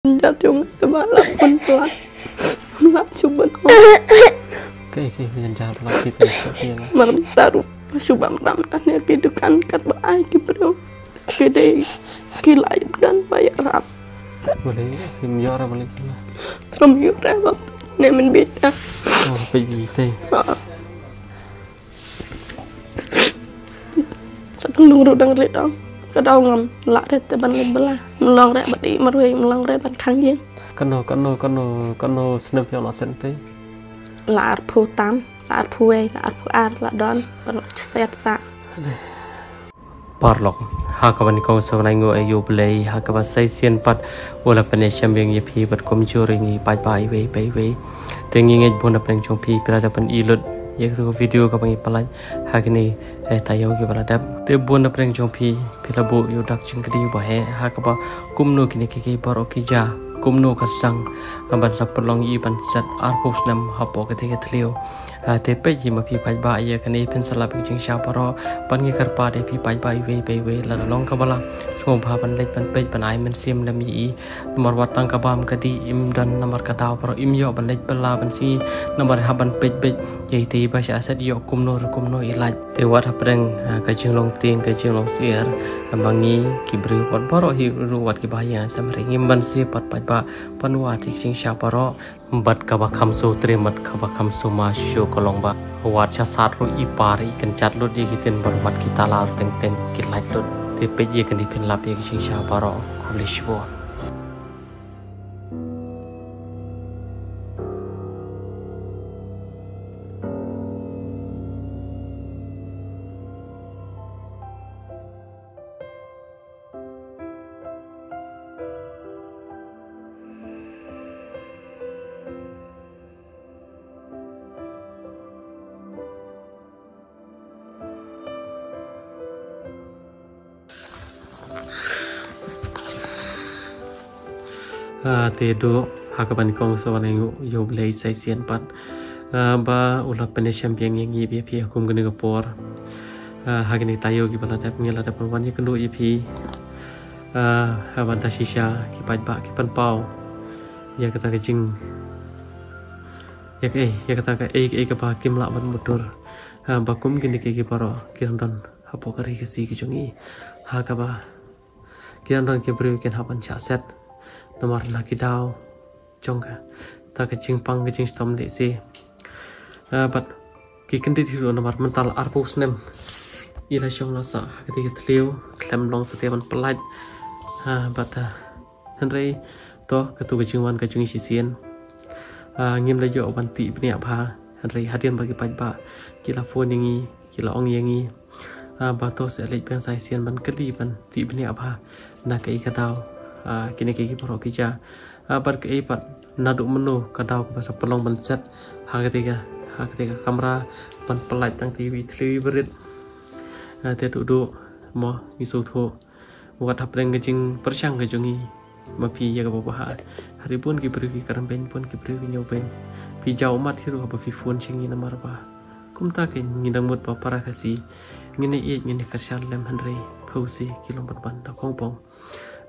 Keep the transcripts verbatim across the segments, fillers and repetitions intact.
Jat jong te ba la pun plat. La chuban. Ke ke ke jan jat plat kit ke ke la. Mar taru chuban ram ta ne ki dukan kat ba ai ki bro. Ki dei ki lai dan ba ya rap. Boleh, im yo ra boleh kena. Kam yo ra ba ne men bita. Oh, pe bita. Sa khlung ruh dang rit ong. Ka daw ngam lah rit te ban leit bylla. Mlong reh bad i marwei mlong reh ban khang ïing. Kano kano kano kano snem phi ong la sait te? La arphew tam, la arphew wei, la arphew ar, la don ban la set sa. Paralok, ha kaba nyngkong sngewbha nguh ïa U Blei ha kaba sa shisien pat u la pynïashem biang ïa phi bad kumjuh ïa ngi paidbah iwei pa iwei. Te ngi ngeit bun na pdeng jong phi phi la dep ban i lut ïa ka video kaba ngi pynlait ha kine, eh, taïew kiba la dep. Te bun na pdeng jong phi phi la buh ïa u dak jingkylli ba heh ha kaba kumno kine ki ki baroh ki jia, kumno ka sdang ban sa pynlong ïa i ban set arphew snem hapoh kata ka thliew. Ah, te peit hi ma phi paidbah ïa kane phin sa lap ïa ka jingshisha baroh, ban ngi kyrpad ïa phi paidbah iwei pa iwei lada long kaba la sngewbha ban leit ban peit ban ai mynsiem lem ïa i. Namar wat tang ka bam ka dih im don namar ka daw baroh im ïoh ban leit bylla ban sngi namar hap ban peit peit ïa i te i ba sha set ïoh kumno ruh kumno i lait. Te wat hapdeng, ah, ka jinglong tieng ka jinglong syiar, ah, ma ngi ki briew wat baroh hi ruh wat kiba ïa sa mari ngim ban syiar pat paidbah ban wad ïa ka jingshisha baroh. Bad kaba kham sngewtriem bad kaba kham sngewma shuh ka long ba wat sha sat ruh i par i kynjat lut ïa ki ktien bad wat ki tala ruh teng teng ki lait lut. Te peit ïa kane phin lap ïa ka jingshisha baroh. Khublei shibun. Ah, te duh ha kaba nyngkong sngewbha nguh ïa U Blei sa shisien pat, ah, ba u la pynïashem biang ïa ngi ïa phi ha kum kane ka por. Ah, ha kine taïew kiba la dep ngi la dep ban wan ïakynduh ïa phi. Ah, ha ban da shisha ki paidbah ki pynpaw ïa kata ka jing, ïa kaei, ïa kata kaei kaei kaba kim lah ban mutdur. Ah, ba kum kine ki ki baroh ki dang don hapoh ka ri Khasi ka jong ngi ha kaba ki dang don ki briew kin hap ban shah set namar na ki daw jong kata ka jingpang ka jingshitom lehse. Ah, bad ki kyndit hi ruh namar mynta la arphew snem i la shong la sah ha kata ka thliew khlem long satia ban pyllait. Ah, bad, ah, hynrei to katu ka jingwan ka jong ngi shisien, ah, ngim da ïoh ban tih bniah bha. Hynrei hadien ba ki paidbah ki la phone ïa ngi, ki la ong ïa ngi, ah, ba to sa leit biang sa shisien ban kylli ban tih bniah bha na kaei ka daw, ah, kine kiei ki baroh ki jia, ah, bad kaei pat naduh mynno ka daw kaba sa pynlong ban set ha kata ka, ha kata ka kamra ban pyllait tang te iwei i thliew iba rit. Ah, te duh duh mo ngi sngewthuh wat hapdeng ka jingpyrshang ka jong ngi ma phi ïa kaba bha. Hynrei bun ki briew ki kren beiñ, bun ki briew ki ñiew beiñ. Phi jaw ummat hi ruh haba phi phone sha ngi namar ba kumta kein ngi dang mut ba para Khasi ngin ïeit ngin kyrshan lem hynrei phewse ki long ban ban da khongpong.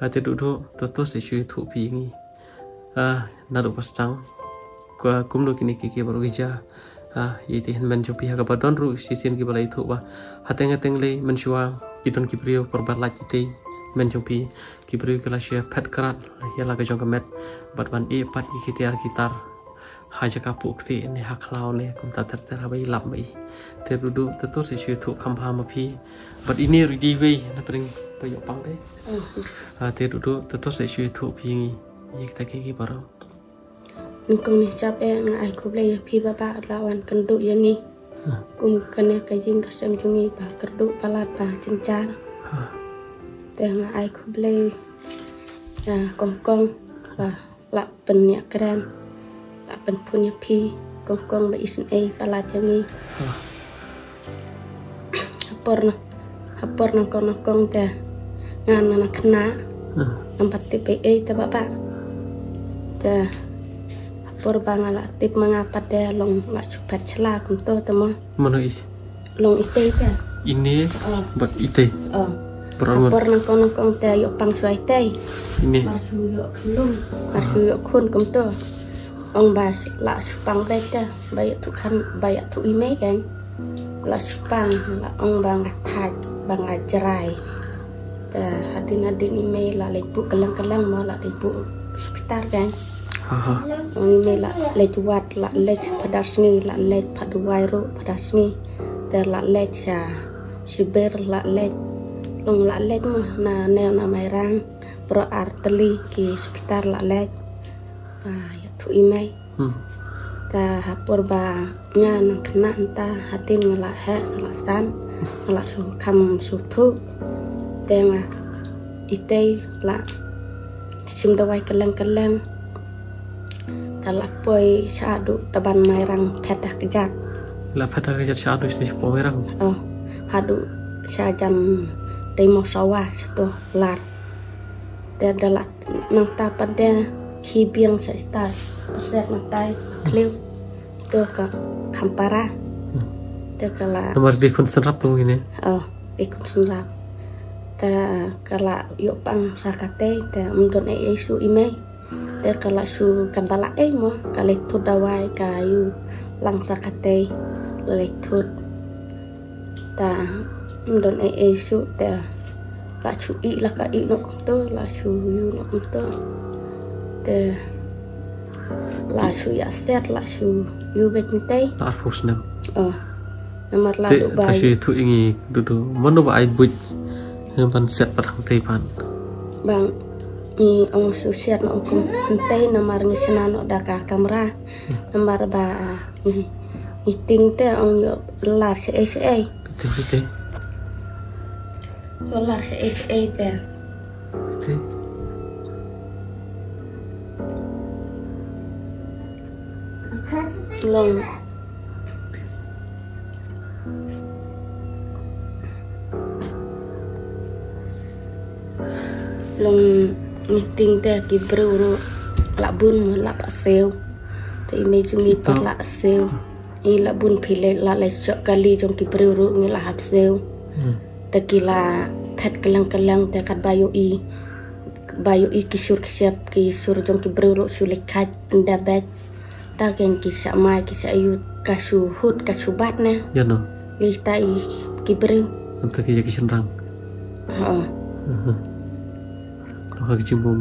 Ah, te duh duh to to sa shu ïathuh phi ïa ngi. Ah, naduh ba sdang ka kumno kine kiei kiei baroh ki jia. Ah, ïa ite hynmen jong phi ha kaba don ruh shisien kiba la ïathuh ba hateng hateng lei mynshuwa ki don ki briew por ba lait ite hynmen jong phi ki briew ki la shu phet krat ïa la ka jong ka met bad ban ïeh pat ïa ki tiar ki tar ha jaka puh kti ne ha khlaw ne kumta ter ter haba i lap ma i. Te duh duh te to sa shu ïathuh kham bha ma phi bad ine ruh i dei iwei na pdeng ba ïoh pang de. Ah, te duh duh te to sa shu ïathuh phi ïa ngi ïa kita kiei kiei baroh. Nyngkong ngi shap eh nga ai khublei ïa phi ba ba la wan kynduh ïa ngi. Hmm. Kum kane ka ïing ka sem jong ngi ba kyrduh palat ba jynjar. Ha. Te nga ai khublei ïa kong kong ba la pynïakren, la pynphone ïa phi kong kong ba isynei palat ïa ngi. Ha. Ha por na, ha por nyngkong nyngkong te nga na na khynnah. Hmm. Ngam pat tip ei ei te ba ba. Te ha por ba nga la tip ma nga pat te long la shu phet sla kumto te mo. Mano i? Long ite te. Ine. Oh. Bad ite. Oh. Por ngut. Por nangkong nangkong te ïoh pang shuwa te. Ini. Mar shu ïoh khun. Mar shu ïoh khun kumto. Ong ba la shu pang beit te. Ba ïathuh kham, ba ïathuh i mei kan. La shu pang, la ong ba nga thait, ba nga jrai. Te hadien hadien i mei la leit buh kylleng kylleng mo, la leit buh hospital kan. Aha. Ong i mei la leit wad, la leit phadar sngi, la leit phadar wai ruh phadar sngi. Te la leit sha shibir, la leit. Long la leit mo na ne na Mairang. Baroh ar tylli ki hospital la leit. Ba ïathuh i mei. Hmm. Te ha por ba nga nang khynnah mynta hadien nga la heh, nga la san, nga la shu kham shu thuh. Te nga itei la shim dawai kylleng kylleng. Te la poi sha haduh Taban Mairang phet da kjat. La phet da kjat sha haduh sha poi Mairang. Oh, haduh sha jan tei mo sawa sha to lar. Te da la nangta pat de ki biang sha ita. Paset nangtai kliu. To ka Khampara. Hmm. Te ka la. Namar dei khun synrap tu ngine. Oh, dei khun synrap. Te ka la ïoh pang sha katei, te ym don ei ei shuh i mei. Te ka la shu kan ba la ei mo, ka leit thut dawai ka ïu lang sha katei, la leit thut. Te ym don ei ei shuh te la shu ih, la ka ih noh kumto, la shu ïu noh kumto. Te la shu ïa set, la shu ïu beit nte. La arphew snem. Oh. Namar la. Te, du ta bai. Shi tu ingi dudu. Mano ba ai buit. Ngan ban set pat hangtei pat. Bang ngi ong shu set na ong kum hangtei namar ngi shna noh da ka kamra. Namar ba ngi, ngi ting te ong ïoh lar sha ei sha ei. Te, te, te. Ïoh lar sha ei sha ei te. Te. Long. Long ngi ting te ki briew ruh la bun mo la pha siew. Te i mei jong ngi pat la siew. Ngi la bun phi le la leit shoh kali jong ki briew ruh ngi la hap siew. Hmm. Te ki la phet kylleng kylleng te kat ba ïohi. Ba ïohi ki sur ki shep ki sur jong ki briew ruh shu leit khat ynda beit. Ta ken ki shah mai ki shah ïu ka shu hut ka shu bat ne. Ïa no. Ïa ita i ki briew. Anta ki ïa ki shynrang. Ha. Aha. Ha ka jingbym,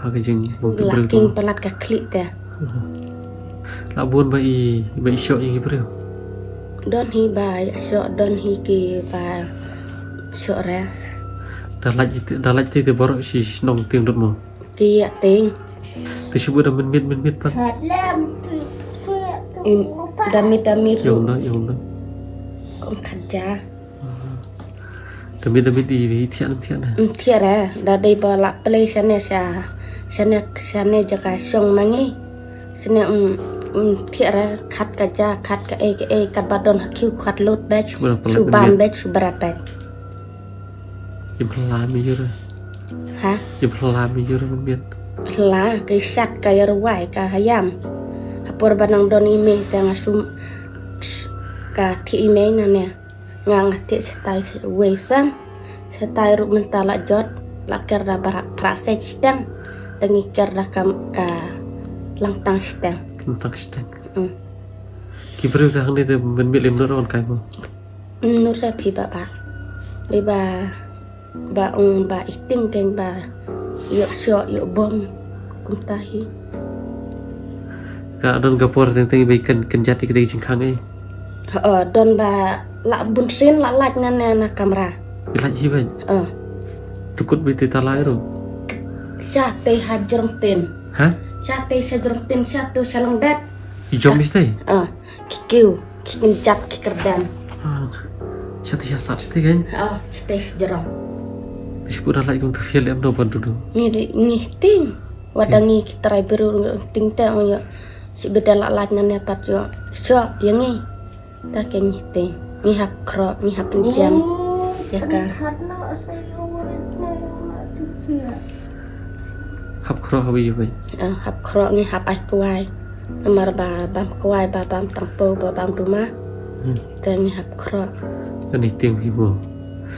ha ka jingbym ki briew. La king palat ka khlieh te. Aha. La bun ba i, ba i shoh ïa ki briew. Don hi ba ïa shoh, don hi ki ba shoh re. Da lait te, da lait te, te baroh shi shnong tieng dut mo. Ki ïa tieng. Te shu bun da mynmiet mynmiet pat. Im, da miet da miet. Ïong da, ïong da. Kum khat ja. Da miet da miet i, i thiah nam thiah na. Ym thiah re, da dei ba la play shane sha, shane, shane jaka shong ma ngi. Shane, ym, ym thiah re, khat ka ja, khat ka ei ka ei, kat ba don ha khiew khat lut beit. Shu bam beit, shu bret beit. Im hla mi jur. Ha? Im hla mi jur mynmiet. Hla, ka shat ka ïa rwai ka ha ïam. Ha por ba nang don i mei te nga shu ka thiah i mei na ne. Nga nga thiah shatai wei sam. Shatai ruh mynta la jot, la ker da phra, phra seit shiteng. Te ngi ker da ka, ka langtang shiteng. Langtang shiteng. Mm. Ki briew te hangne te mynmiet lem nud wan kai mo. Nud re phi ba ba. Dei ba, ba ong ba i tieng keiñ ba ïoh shoh ïoh bom. Kumta hi. Ka don ka por teng teng ba i kyn, kynjat ïa ka dei jingkhang ei. Ho, don ba la bun sien la lait na ne na kamra. Ba lait hi beit. Ho. Te kut ba i te tala ruh. Sha te ha jrong tin. Ha? Sha te sha jrong tin sha tu sha long det. I jong i te. Ho. Ki kiew, ki kynjat, ki kyrdan. Ah, shatei sha sat shatei kan? Ah, shatei sha jrong. Te shu da lait kum tu fiel em do ban tu do. Ngi de, ngi ting. Wada ngi ki trai beru ting te ong ïoh. Shu beda la lait na ne pat ïoh. Shu ïa ngi. Ta ke ngi ting. Ngi hap khroh, ngi hap pynjem. Ïa ka. Hap khroh hap ïa bai. Ah, hap khroh ngi hap ai kwai. Namar ba bam kwai ba bam tangpo ba bam duma. Hmm. Te ngi hap khroh. Ani tieng hi mo.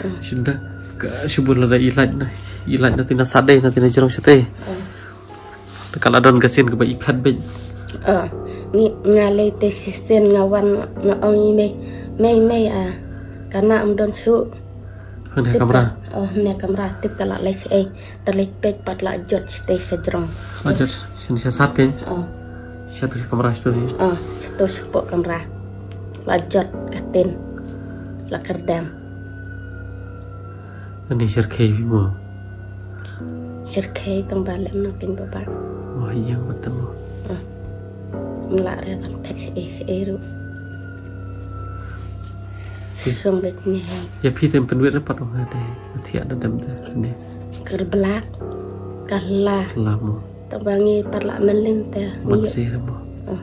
Hmm. Shinda. Ka shibun lada i lait na, i lait na te na sat dei, na te na jrong shatei. Ka la don ka sien kaba i phet beit. Ngi nga lei te shisien nga wan nga ong i mei, mei, mei, a. Ka na am don shu. Hane kamra. Oh, ne kamra tip ka la lei shatei. Da lei peit pat la jot shatei sha jrong. La jot sien sha sat peit. Oh. Sha tu sha kamra sha tu ni. Oh, sha tu sha pok kamra. La jot ka tin. La kerdem. Ani syrkhei mo. Syrkhei tang ba lem nang kin baba. Mo yang batam mo. Ah. Mla re ban phet shatei shatei ru. Song bet ni. Ya phi tem penwit re pat ong hade. Thiah da dem de ni. Kerblak. Kala. La mo. Tang ba ngi pat la men lin te. Ban sir mo. Ah.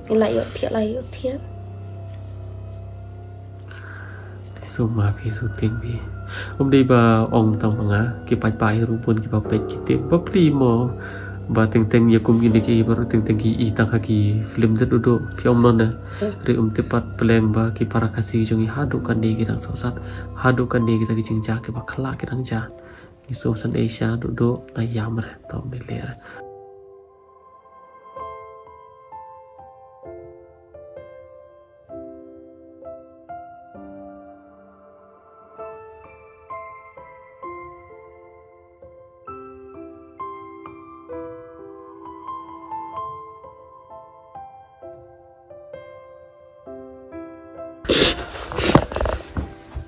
Ngi la yo thiah la yo thiah. Suma phi su ting phi. Um dei ba ong tang ba nga ki paidbah hi ruh bun kiba peit ki ting ba pli mo. Ba teng teng ya kum kine ki baru teng teng ki i tang ha ki film de dudu phi ong non ne. Ri um tip pat pleng ba ki para Khasi jong i haduh kane ki dang sosat. Haduh kane kita ki jingjia kiba khla ki dang jia. Ngi sngewsan ei sha dudu na yam re tom ni le re.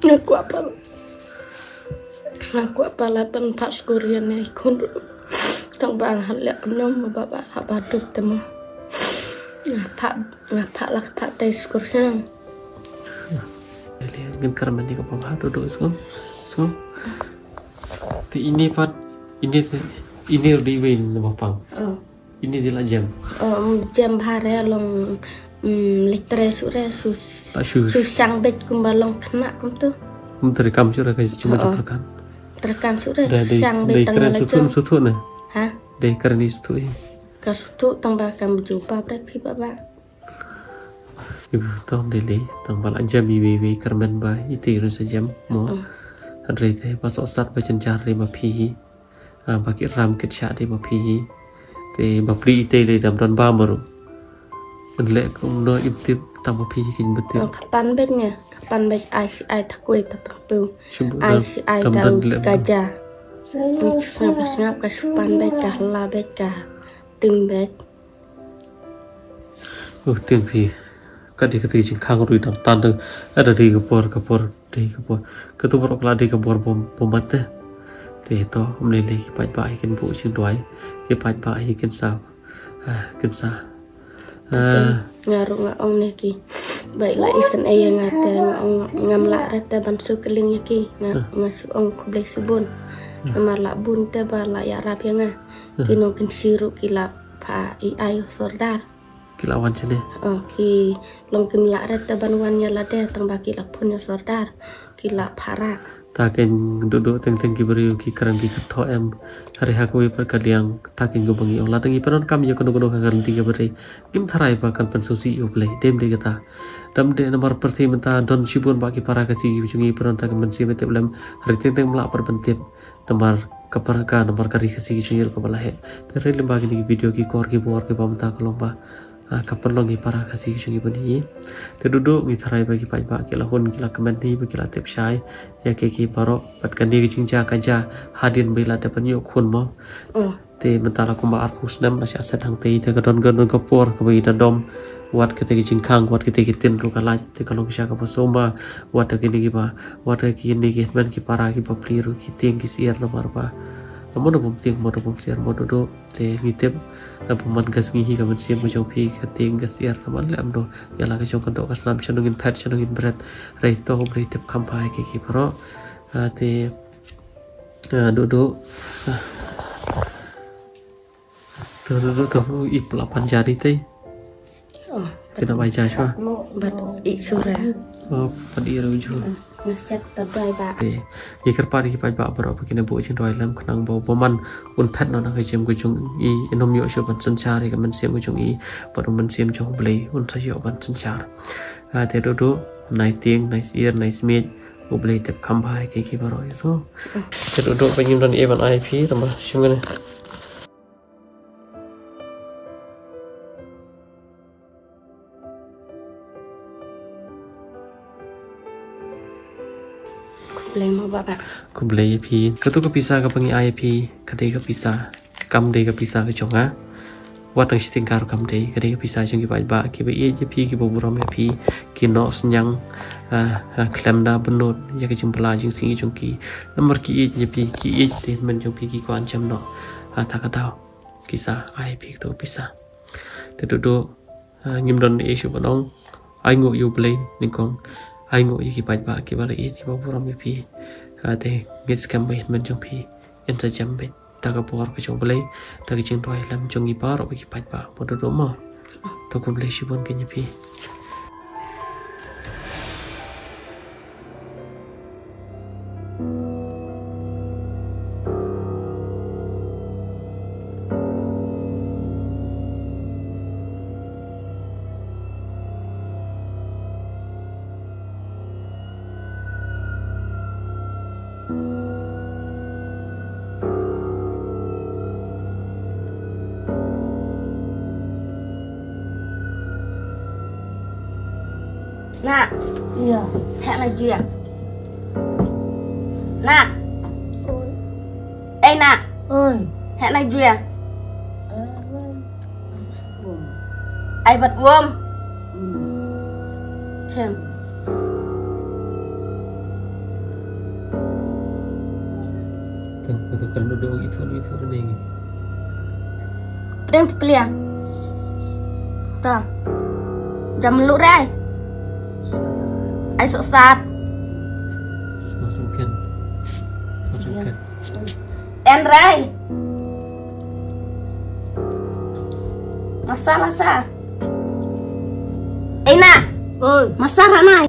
Nga kwah pal. Nga kwah pal la pynpah skurian ïa i khun. Tang ba nga leh kynnoh mo ba ba haba duk te mo. Nga pah, nga pah la ka pah te skurian. Ngin kyrmen ïa ka pah ha duk duk sngew. Sngew. Te ini pat, ini te, ini udi wei na ba pang. Oh. Ini di la jem. Um, jem bha re long, um, litre su re su. La su. Su shang bet kumba long kena kum tu. Kum teri kam su re ka cuma tu perkan. Teri kam su re su shang bet tang la jong. Sutu ne. Ha? Dei kerani sutu i. Ka sutu tang ba kam ju ba bre phi ba ba. Ibu tong dili tang ba la jem i wei wei kermen ba iti ru sa jem mo. Hadri te ba sok sat ba jen jar ri ba phi hi. Ah, ba ki ram kit sha dei ba phi hi. Te ba pli te le dam don ba maru. Nleh kumno im tip tang ba phi hi kin ba tip. Ka pan bet nga, ka pan bet ai si ai takui ta pang pu. Ai si ai ta u ka ja. Sngap sngap ka su pan bet ka hla bet ka tim bet. Uh, tim phi. Ka dei ka dei jingkhang rui dang tan dang. Ada dei ka por ka por. Dei ka bor. Ka tu baroh ka la dei ka bor bom, bom mat te. Te to, um lei lei ki paidbah hi kin buh jingduwai. Ki paidbah hi kin sa. Ah, kin sa. Ah. Nga ruh nga ong ne ki. Bai la isen ei nga te nga ong ngam lah re te ban su kylling ïa ki. Nga, nga su ong khublei subun. Namar la bun te ba la ïarap ïa nga. Ki nong kin siru ki la pha i ai sordar. Ki la wan chane. Oh, ki long kim lah re te ban wan ïa lade tang ba ki la phun ïa sordar. Ki la phara. Ta ken duh duh teng teng ki briew ki kren ki kyrthoh em. Hare ha kawei pat ka liang ta ken gu ba ngi ong lada ngi pyndonkam ïa kano kano ka guarantee ka briew. Ngim tharai ba kan pynsngewsih ïa u Blei. Dem dei kata. Dam dei namar pyrthei mynta don shibun ba ki para Khasi ki jong ngi pyndonkam ka mynsiem tip lem. Hare teng teng mlah pat ban tip. Namar ka para ka, namar ka ri Khasi ki jong ngi ruh kaba la heh. Te hynrei lyngba kine ki video ki kor ki bor kiba mynta ka long ba, ah, ka pynlong ïa para Khasi ki jong ngi ban hi. Te duh duh ngi tharai ba ki paidbah ki la hun ki la kmen hi ba ki la tip shai ïa ki ki baroh. Bad kane ka jingjia ka jia hadien ba i la dep ban ïoh khun mo. Te mynta la kumba arphew snem la shah set hangtei te ka don ka don ka por kaba i da dom. Wat kata ki jingkhang, wat kata ki tin ruh ka lait te ka long sha kaba sumar. Wat kine kiba, wat kine ki hynmen ki para kiba pli ruh ki tieng ki syiar namar ba. Mo da bym tieng, mo da bym syiar, mo duh duh. Te ngi tip na bymman ka sngi hi ka mynsiem ka jong phi ka tieng ka syiar namar leh em do. Ïa la ka jong ka doh ka snam sha nongin phet sha nongin bret. Rei to hom rei tip kham phai ki ki baroh. Ah, te Ah, duh duh. Ah. Duh duh duh duh i pla pan jari te. Oh, kena bai ja shwa. Bad i sure. Oh, bad i ru ju. Ngeset ta bai ba. Te. Ngi kyrpad ïa ki paidbah baroh ba kin buh jingduwai lem khnang ba u bymman un phet noh na ka jingim ka jong i, in ym ïoh shuh ban synshar ïa ka mynsiem ka jong i bad u Mynsiem jong u Blei un sa ïoh ban synshar. Ah, te duh duh, nai tieng, nai syiar, nai smiej. U Blei tip kham bha ïa ki, ki baroh ïa so. Te duk duk ba ngim don ei ban ai phi, tang ba shim kane. Khublei mo baba. Khublei ïa phi. Kato ka pisa kaba ngi ai ïa phi, ka dei ka pisa, kam dei ka pisa ka jong nga. Wat tang shi tyngka ruh kam dei, ka dei ka pisa jong ki paidbah, kiba ïeit ïa phi, kiba burom ïa phi, ki noh synñiang, ah, ah, khlem da bynnud ïa ka jingpyllait jingsngi jong ki. Namar ki ïeit ïa phi, ki ïeit ïa i hynmen jong phi, ki kwah jem noh. Ah, ta ka daw ki sa ai ïa phi kato ka pisa. Te duk duk, ah, ngim don ei shuh ban ong. Ainguh ïa U Blei nyngkong. Ainguh ïa ki paidbah kiba la ïeit, kiba burom ïa phi. Ah, te ngeit skhem ba i hynmen jong phi yn sa jem beit. Da ka bor ka jong U Blei, da ka jingduwai lem jong ngi baroh ki paidbah. Mo, duk duk mo. To khublei shibun keiñ ïa phi. Nak. Ïa. Heh na juia. Nak. Oi. Ei nak. Oi. Heh na juia. Oi. Ai bad wom. Hmm. Chem. Tuh, tuh, tuh, kan duduk gitu, gitu, nih. Pdeng tu peliang. Tuh. Jam lu rai. Ai sok sat. Sok sungkan. Sok sungkan. En rai. Masa, masa. Ina. Oi. Masa ranai.